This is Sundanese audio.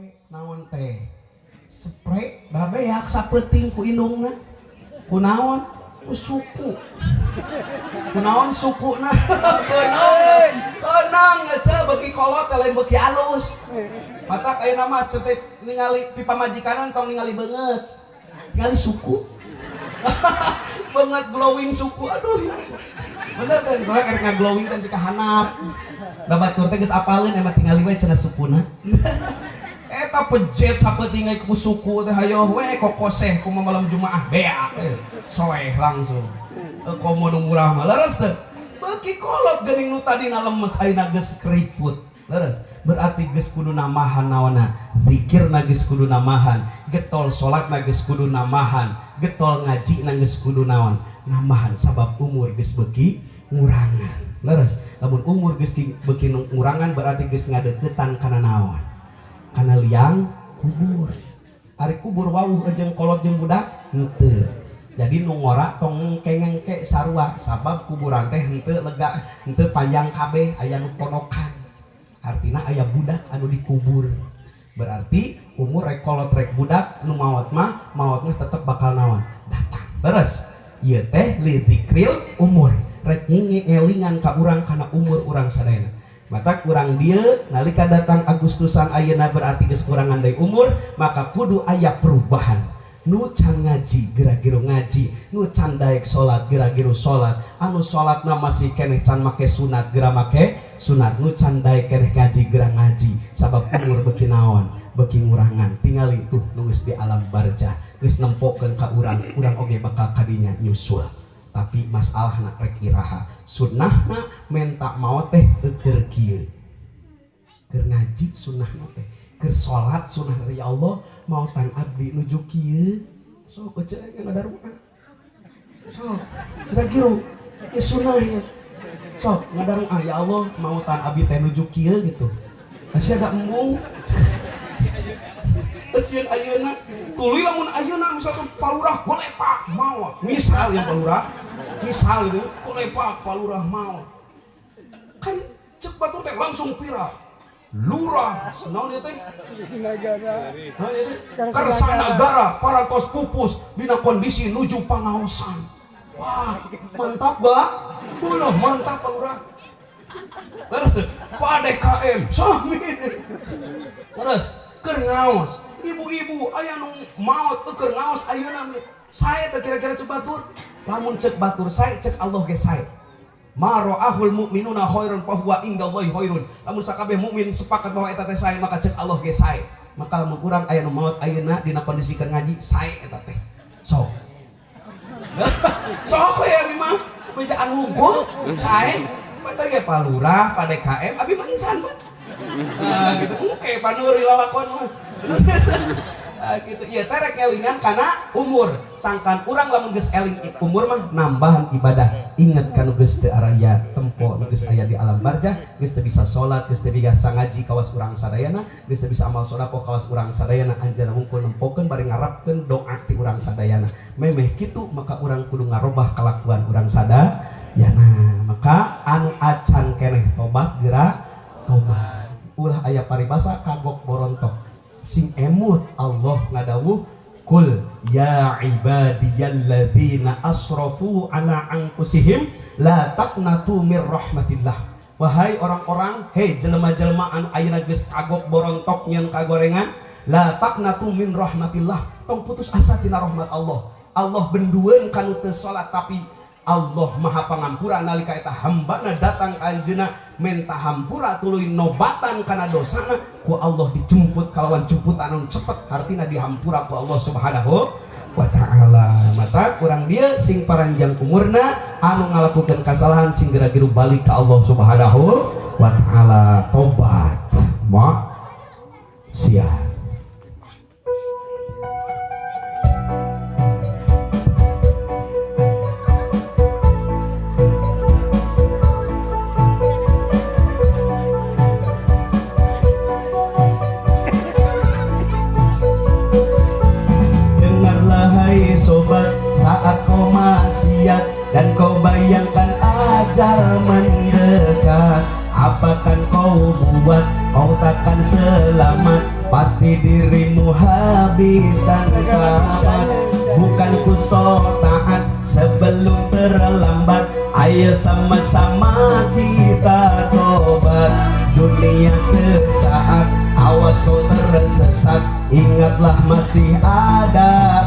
Make naon teh? Spray babeak sapeuting ku indungna. Ku naon? Ku suku. Ku naon sukuna? Keunang. Keunang ece beuki kolot teh lain beuki alus. Matak ayeuna mah cetek ningali pipamajikanan tong ningali beungeut. Ningali suku. Beungeut glowing suku. Aduh. Bener teh, bae rek ngaglowing teh ka handap. Da batur teh geus apaleun emang tingali we cenah sukuna. Eta pejet sapeuting ku suku teh hayoh we kokoseh kumaha malam Jumaah beak soeh langsung. Komo nu murah mah leres teh. Beuki kolot geuning nu tadina lemes ayeuna geus keriput. Leres. Berarti geus kudu namahan naonna. Zikirna geus kudu namahan, getol salatna geus kudu namahan, getol ngajina geus kudu naon? Namahan sabab umur geus beuki ngurangan. Leres. Lamun umur geus beuki ngurangan berarti geus ngadeukeutan kana naon? Kana liang kubur. Ari kubur wawuh jeung kolot jeung budak henteu. Jadi nu ngora tong ngengke-ngengke sarua sabab kuburan teh henteu lega, henteu panjang kabeh aya nu ponokan. Artina aya budak anu dikubur. Berarti umur rek kolot rek budak nu maot mah tetep bakal naon? Datang. Leres. Ieu teh li zikril umur. Rek ngelingan ka urang kana umur urang sadayana. Matak urang dieu nalika datang Agustusan ayeuna berarti geus kurangan deui umur, maka kudu aya perubahan. Nu can ngaji gera-geru ngaji, nu can daek salat gera-geru salat, anu salatna masih keneh can make sunat gera make sunat, nu can daek keneh ngaji gera ngaji, sabab umur beuki naon? Beuki ngurangan. Tingali tuh nu geus di alam barzah, geus nempokeun ka urang, urang oge bakal kadinya nyusul. Tapi masalahna rek iraha, sunnahna menta maot teh keur kieu. Keur ngaji sunnahna teh, keur salat sunnah ya Allah mautan abdi nuju kieu. Sok ece ngadarua. Sok kira-kira ieu sunnah ya. Sok ngadarua ya Allah mautan abdi teh nuju kieu gitu. Masih agak embung. Sieun ayeuna tuluy lamun ayeuna misalkan palurah golepak maot. Misal yang palurah, misal gitu golepak palurah maot. Kan cek batur teh langsung viral. Lurah, naon ieu teh? Nagara. Naon ieu teh? Kersanagara parantos pupus dina kondisi nuju pangaosan. Wah, mantap ba? Ulah mantap palurah. Terus Pak DKM sami. Terus keur ngaos, ibu-ibu aya nu maot teu keur ngaos ayeuna sae teh kira-kira cek batur. Lamun cek batur sae cek Allah ge sae. Ma ra'ahul mu'minuna khairun fa huwa indallahi khairun. Lamun sakabeh mukmin sepakat bahwa eta teh sae maka cek Allah ge sae. Maka lamun urang aya nu maot ayeuna dina kondisi keur ngaji sae eta teh. Sok. Sok we abi mah bejaan hungkul sae. Batur ge palurah, pa DKM abi mah encan mah. Nah, gitu. Oke, panuri lalakon mah. Nah, gitu. Ieu teh rek elingan kana umur. Sangkan urang lamun geus eling umur mah nambahan ibadah. Ingat kanu geus teu araya tempo nu geus aya di alam barzah, geus teu bisa salat, geus teu bisa ngaji kawas urang sadayana, geus teu bisa amal sedekah kawas urang sadayana, anjeunna hungkul nempokeun bari ngarapkeun doa ti urang sadayana. Memeh kitu maka urang kudu ngarobah kalakuan urang sadayana. Maka anu acan keneh tobat geura tobat. Ulah aya paribasa kagok borontok. Sing emut Allah ngadawuh kul ya ibadiyalladzina asrafu ala anfusihim la taqnatu mir rahmatillah. Wahai orang-orang, hei jelema-jelema anu ayeuna geus kagok borontok nyeun kagorengan, la taqnatu min rahmatillah. Tong putus asa tina rahmat Allah. Allah bendueun kanu teu salat tapi Allah Maha Pangampura nalika eta hambana datang ka anjeunna menta hampura tuluy nobatan kana dosana ku Allah dijemput kalawan jemputan anu cepet hartina dihampura ku Allah Subhanahu wa taala. Mata kurang dia sing paranjang umurna anu ngalakukeun kasalahan sing geura-geura balik ka Allah Subhanahu wa taala tobat. Ma sia. Sobat, saat kau maksiat dan kau bayangkan ajal mendekat, apakan kau buat? Kau takkan selamat. Pasti dirimu habis dan tamat. Bukan ku sok taat, sebelum terlambat, ayo sama-sama kita tobat. Dunia sesaat, awas kau tersesat. Ingatlah masih ada